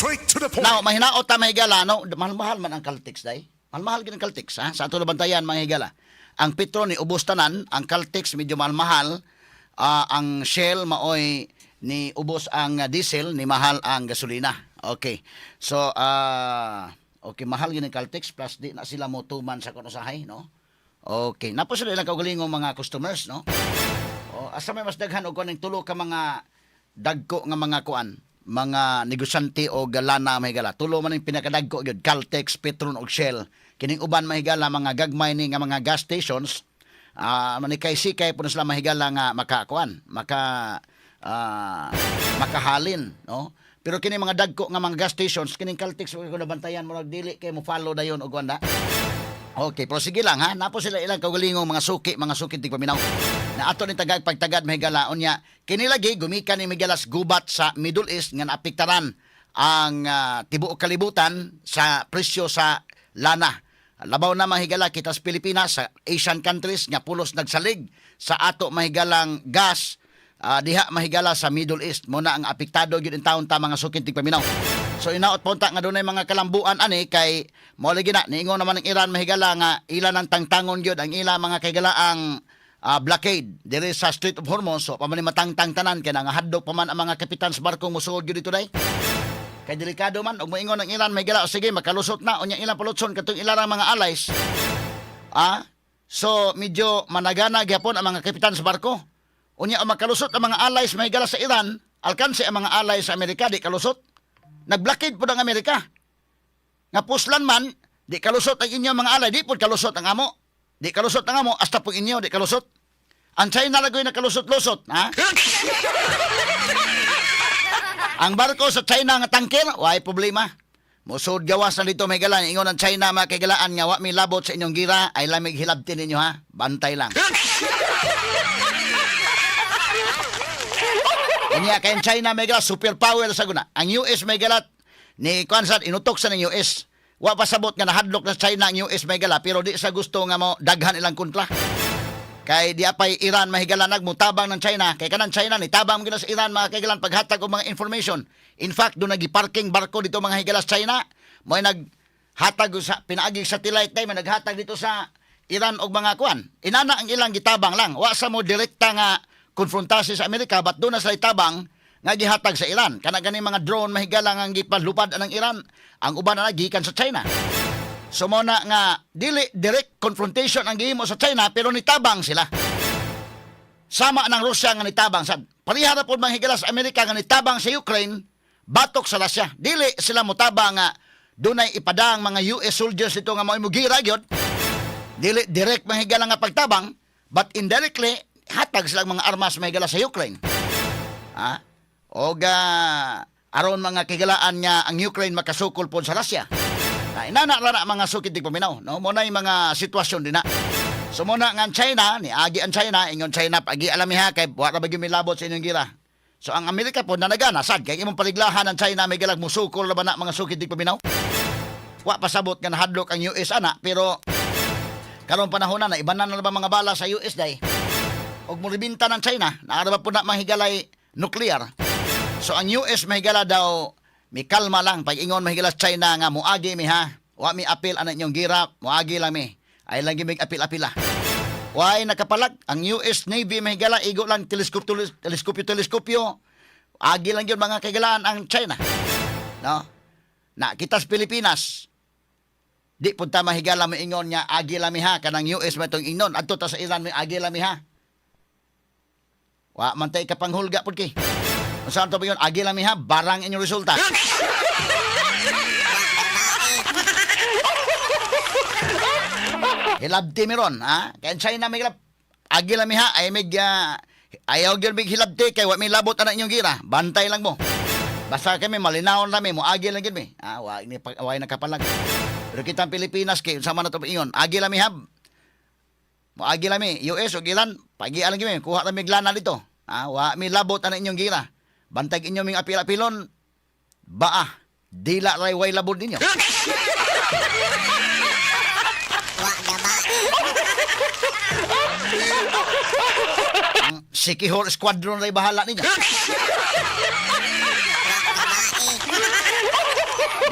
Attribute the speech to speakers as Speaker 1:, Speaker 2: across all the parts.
Speaker 1: Straight to the point.
Speaker 2: Now, mahinaot ta, mga higala, no? Mahal-mahal man ang Caltex, day. Mahal-mahal gid ang Caltex, ha? Sa ato na bantayan, mga higala. Ang Petron ni ubos tanan, ang Caltex medyo mahal-mahal, ang Shell maoy ni ubos ang diesel, ni mahal ang gasolina. Okay. So, okay, mahal gid ang Caltex plus di na sila mo tuman sa kuno sahay, no? Okay. Napo sila ilang kaugalingong mga customers, no? O, asa may mas daghan og kuan tulo ka mga dagko nga mga kuan, mga negosyante o galana, mahigala. Tulo man ang pinakadagko gyud, Caltex, Petron ug Shell. Kining uban, mahigala, mga gagmay ni nga mga gas stations, manikay sikay po na sila, mahigala, nga makakuan, makahalin, no? Pero kini mga dagko nga mga gas stations, kining Caltex ko nabantayan mo dili kay mo follow dayon og kuan da. Okay, pero sige lang ha. Napo sila ilang kaugalingong mga suki tigpaminaw. Na ato ni tagag pagtagad, mahigala, unya. Kini lagi gumikan ni Migalas gubat sa Middle East nga naapektaran ang tibuok kalibutan sa presyo sa lana. Labaw na, mahigala, kita sa Pilipinas, sa Asian countries nga pulos nagsalig sa ato mahigalang gas diha, mahigala, sa Middle East mo na ang apektado gyud in taon ta, mga suking tigpaminaw. So inaot punta nga dunay mga kalambuan ani kay mo lagi na niingon naman ang Iran, mahigala, nga ila nang tangtangon gyud ang ila mga kaigalaang blockade diri sa Strait of Hormuz. So pamani matangtang tanan kay nangahadlok pa man ang mga kapitan sa barkong mosuod gyud dito day. Kay delikado man og moingon ang Iran, mahigala, "O sige, makalusot na," unya ilang palutson katong ilang mga allies. So medyo managana gyapon ang mga kapitan sa barko. Unya ang makalusot ang mga allies, mahigala, sa Iran, alkanse ang mga allies sa Amerika di kalusot. Nag-blockade po ng Amerika. Nga puslan man, di kalusot ang inyong mga allies, di po kalusot ang amo. Di kalusot ang amo, hasta po inyo, di kalusot. Ang China lagoy na kalusot-lusot, ha? Ang barko sa China nga tanker, way problema. Musod gawas na dito, may galan. Ingon ang China, mga kaigalaan, nga wa mi labot sa inyong gira, ay lamig hilabti ninyo ha. Bantay lang. Unya kay ang China may gala superpower sa guna. Ang US may galat ni kuan sa inutok sa ng US. Wa pa sabot nga nahadlok na China ang US may gala, pero di sa gusto nga mo daghan ilang kontra. Kay di apay Iran, mahigala, nagmutabang ng China. Kay kanang China ni tabang mo sa Iran, mga kaigalan, paghatag og mga information. In fact, do nagi-parking barko dito, mga higala, sa China. Mo naghatag sa pinaagi satellite day, may naghatag dito sa Iran og mga kuan. Inana ang ilang gitabang lang. Wa sa mo direkta nga konfrontasi sa Amerika, but doon na sila tabang nga gihatag sa Iran. Kana gani mga drone, mahigala, nga gipalupad ang Iran, ang uban na gikan sa China. So mo na nga dili direct confrontation ang gihimo sa China pero nitabang sila. Sama ng Russia nga nitabang sad. Pareha ra pod, mga higala, sa Amerika nga nitabang sa Ukraine batok sa Russia. Dili sila motabang nga dunay ipadang mga US soldiers dito nga mao mo gira gyud. Dili direct, mga higala, nga pagtabang, but indirectly hatag silang mga armas, mga higala, sa Ukraine. Ha? Og aron, mga kigalaan, nga ang Ukraine makasukol pod sa Russia. Na inana ra na, mga sukid paminaw, no? Mo na yung mga sitwasyon din na. So mo na nga ang China, ni agi ang China, ingon China, agi alami ha kay wa ra ba gyud milabot sa inyong gira. So ang Amerika po nanagana sad kay imong paliglahan ang China may galag musukol na ba na, mga sukid paminaw. Wa pasabot nga nahadlok ang US ana, pero karon panahon na ibanan na ba mga bala sa US day. Og moribinta ng China, naa ra ba po na mahigalay nuclear. So ang US, mahigala, daw mi kalma lang pag ingon, mahigala, sa China nga muagi mi ha. Wa mi apil ana inyong gira, muagi lang mi. Ay lang gimig apil-apila. Way nakapalag ang US Navy, mahigala, igo lang teleskopyo teleskopyo teleskopyo. Agi lang yun, mga kaigalaan, ang China. No? Na kita sa Pilipinas, di punta, mahigala, moingon nga agi lang mi ha, kanang US man itong ingnon adto ta sa Iran, may agi lang mi ha. Wa man tay kapanghulga pud kay. Unsa to ba yun? Agi lang mi ha, barang inyong resulta. Hilabti mi ron, ha? Kaya ang China may hilab, agi lang mi ha, ay mig, ayaw gyud mig hilabti kay wa mi labot ana inyong gira. Bantay lang mo. Basta kami malinawon rami mo, agi lang gyud mi. Ah, wa ni wa nakapalag. Pero kita ang Pilipinas kay unsa man na to ingon, agi lang mi hab. Mo agi lang mi, US ug Iran, pagi lang gyud mi, kuha ra mi lana dito. Ah, wa mi labot ana inyong gira. Bantay inyo ming apil-apilon. Baa, dila ray way labot ninyo.
Speaker 3: Wa gabae.
Speaker 2: Ang Sikihor Squadron ray bahala ninyo.
Speaker 3: Wa gabae.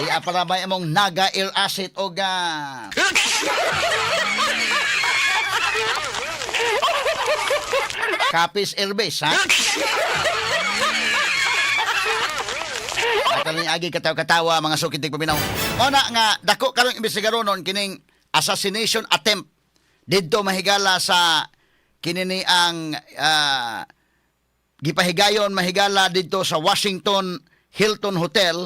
Speaker 2: Di para ba imong Naga Air Asset o ga Capiz Airbase, ha? At agi katawa-katawa, mga sukit paminaw. Ona nga dako karon imbestigaronon kining assassination attempt didto, mahigala, sa kinini ang gipahigayon, mahigala, didto sa Washington Hilton Hotel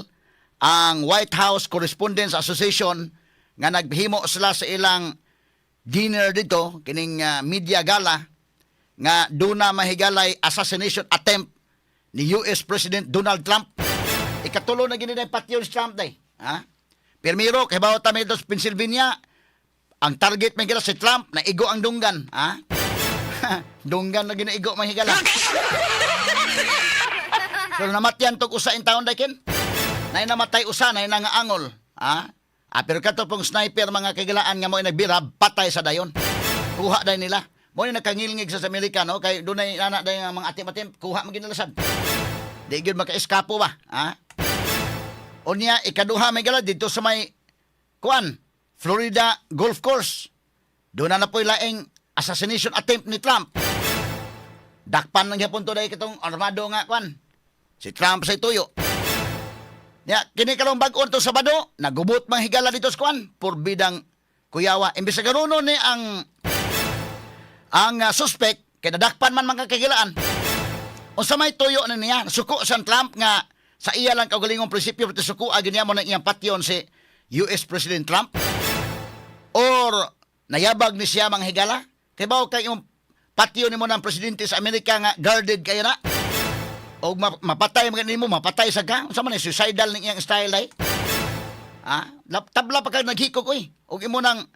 Speaker 2: ang White House Correspondents Association nga naghimo sila sa ilang dinner dito, kining media gala, nga duna, mahigalay, assassination attempt ni US President Donald Trump. Ikatulo na gini na patyon si Trump day. Ha? Pirmiro, kay ta dito sa Pennsylvania, ang target, may si Trump, na igo ang dunggan. Ha? Dunggan na ginaigo, mahigala. Pero namatyan tog usa in taon day kin. Nay namatay usa, nay nangaangol. Ha? Ah, pero kato pong sniper, mga kagilaan, nga mo nagbira, patay sa dayon. Kuha day nila. Mo ni nakangilngig sa Amerika, no, kay dunay ana day nga mga atim-atim, kuha man nila sad. Di gyud maka-eskapo ba, ha? Unya ikaduha, may gala, dito sa may kuan, Florida Golf Course. Doon na po'y laing assassination attempt ni Trump. Dakpan lang gyapon to dahil kitong armado nga kuan. Si Trump sa ituyo. Ya, kini karong bag-on to Sabado, nagubot mang higala dito sa kuan, purbidang kuyawa. Imbes sa garuno ni ang suspect kay nadakpan man mga kagilaan. Unsa may tuyo na niya? Suko sa Trump nga sa iya lang kaugalingong prinsipyo pero suko agi niya mo na iyang patyon si US President Trump? Or nayabag ni siya, mga higala? Kay bawo kay imong patyon nimo ng presidente sa Amerika nga guarded kayo na? O mapatay man nimo, mapatay sa ka? Unsa man ni suicidal ning iyang style ay? Ha? Tabla pa ka naghikog oy. Og imo nang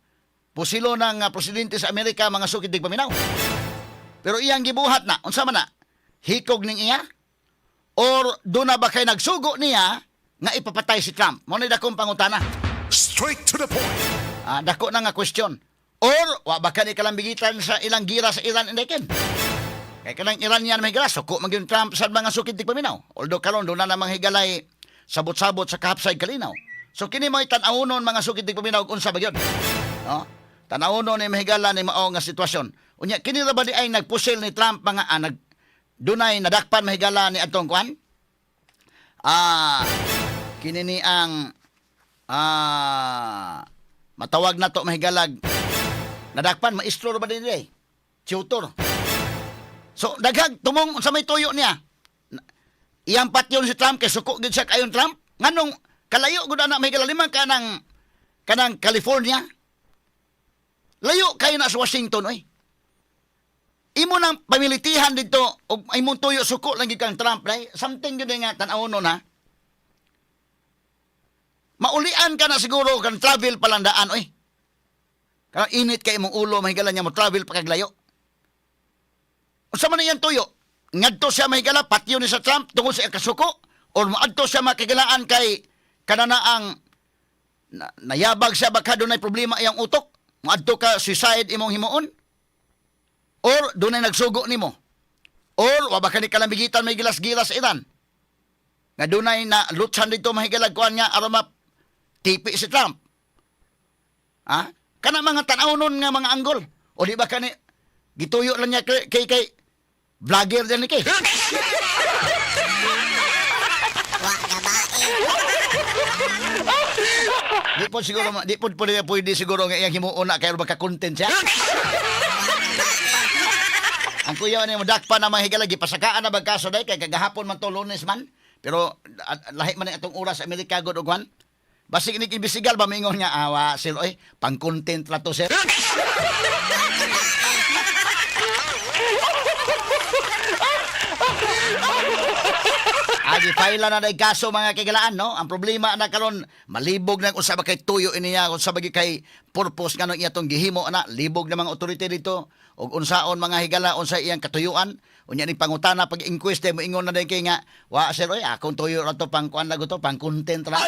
Speaker 2: pusilo ng presidente sa Amerika, mga sukid dig paminaw. Pero iyang gibuhat na, unsa man na? Hikog ning iya? Or doon na ba kay nagsugo niya nga ipapatay si Trump? Mo ni dakong pangutana.
Speaker 1: Straight to the point.
Speaker 2: Ah, dako na nga question. Or wa ba kani kalambigitan sa ilang gira sa Iran indekin? Kay kanang Iranian may gira, suko man gyud Trump sa mga sukid dig paminaw. Although karon doon na namang higalay sabot-sabot sa kahapsay kalinaw. So kini mo'y tan-awnon, mga sukid dig paminaw, unsa ba gyud? No? Tan-awnon ni mahigala ni mao nga sitwasyon. Unya kini ra ba di ay nagpusil ni Trump mga nag dunay nadakpan, mahigala, ni atong kuan? Kini ni ang matawag na to, mahigalag, nadakpan maestro ra ba din eh? Tutor. So daghag tumong sa may tuyo niya. Iyang patyon si Trump kay suko gid siya kayon Trump. Nganong kalayo gud ana, mahigala, limang kanang California. Layo kayo na sa Washington oy. Imo nang pamilitihan dito og imong tuyo suko lang gid kang Trump dai. Something gyud nga tan-awon na. Maulian ka na siguro kan travel palandaan oy. Kanang init kay imong ulo, mahigala, niya mo travel pa kaglayo. Unsa man iyang tuyo? Ngadto siya, mahigala, patyo ni sa Trump tungod sa iyang kasuko or moadto siya makigalaan kay kanana ang nayabag siya, baka dunay problema iyang utok. Moadto ka suicide imong himuon? Or dunay nagsugo nimo? Or wa ba kani kalambigitan may gilas-gilas sa Iran? Nga dunay na lutsan dito, mahigalag, kuan nga aron tipi si Trump. Ha? Kana mga tan-awnon nga mga anggol. O di ba kani gituyo lang niya kay vlogger din ni kay.
Speaker 3: Wa gabae.
Speaker 2: Di po siguro di po pwede, pwede siguro nga iyang himuon na kay baka content siya. Ang kuya ni mo dakpa na mga higala gipasakaan na bagkaso day kay kagahapon man to, Lunes man. Pero lahi man ni atong oras sa Amerika gud og kuan. Basig ni imbestigal ba mingon nga awa sir oy, pang content ra to, sir. Agi file na day kaso, mga kigalaan, no? Ang problema na karon malibog na kung sa ba kay tuyo iniya, kung sa ba kay purpose nga iya tong gihimo na libog na mga otorite dito ug unsaon, mga higala, unsa iyang katuyuan. Unya ni pangutana pag inquest mo ingon na day kay nga wa sir oy, akong tuyo ra to, pang kuan to, pang content ra.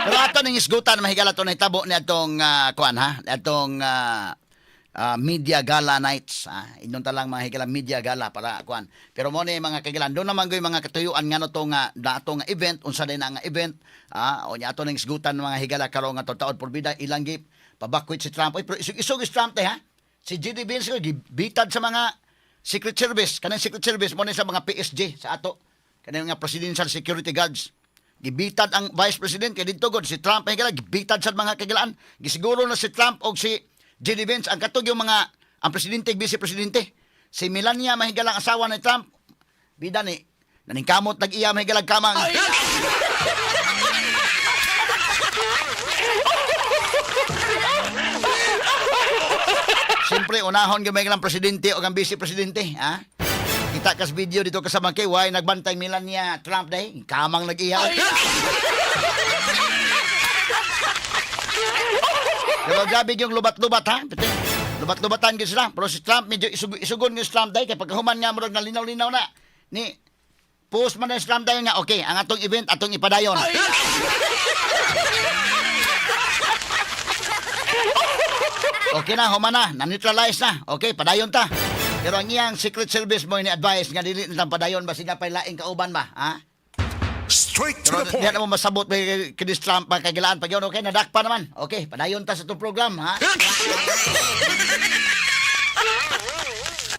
Speaker 2: Pero ato ning isgutan, mahigala, to nahitabo ni atong kuan ha, atong Media Gala Nights. Inyong talang mga higala media gala para kuan. Pero mo ni mga kagilan, doon naman goy mga katuyuan nga no to nga dato nga event, unsa din ang event, o nya ato ning sgutan mga higala karon nga taod porbida ilang gip pabakwit si Trump. Oy, pero isog-isog si Trump te ha. Si JD Vance ko gibitad sa mga Secret Service, kanang Secret Service mo ni sa mga PSG sa ato. Kanang mga Presidential Security Guards. Gibitad ang Vice President kay didto gud si Trump ay gibitad sa mga kagilaan. Gisiguro na si Trump og si JD Vance ang katog yung mga ang presidente ug vice presidente. Si Melania mahigalang asawa ni Trump. Bida ni naningkamot nag-iya mahigalang kamang. Siyempre, unahon gyud mahigalang presidente o ang vice presidente, ha? Kita kas video dito kasama kay why nagbantay Melania Trump dahil kamang nag-iya. Pero grabe yung lubat-lubat ha. Pati, lubat-lubatan gyud sila. Pero si Trump medyo isugon gyud si Trump dahil kay pagkahuman nga murag nalinaw-linaw na ni post man na si Trump dahil nga okay ang atong event atong ipadayon. Okay na, human na, na-neutralize na. Okay, padayon ta. Pero ang iyang Secret Service mo ini-advise nga dili na padayon basi na pay laing kauban ba, ha?
Speaker 1: Straight to
Speaker 2: Pero
Speaker 1: the
Speaker 2: di
Speaker 1: point.
Speaker 2: na mo masabot may kinis Trump mga kagilaan pag yun, okay, nadakpa naman. Okay, padayon ta sa itong program, ha?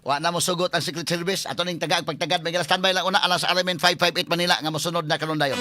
Speaker 2: Wa na mo sugot ang Secret Service. Ato ning taga pagtagad may standby lang una alang sa RMN 558 Manila nga mosunod na karon dayon.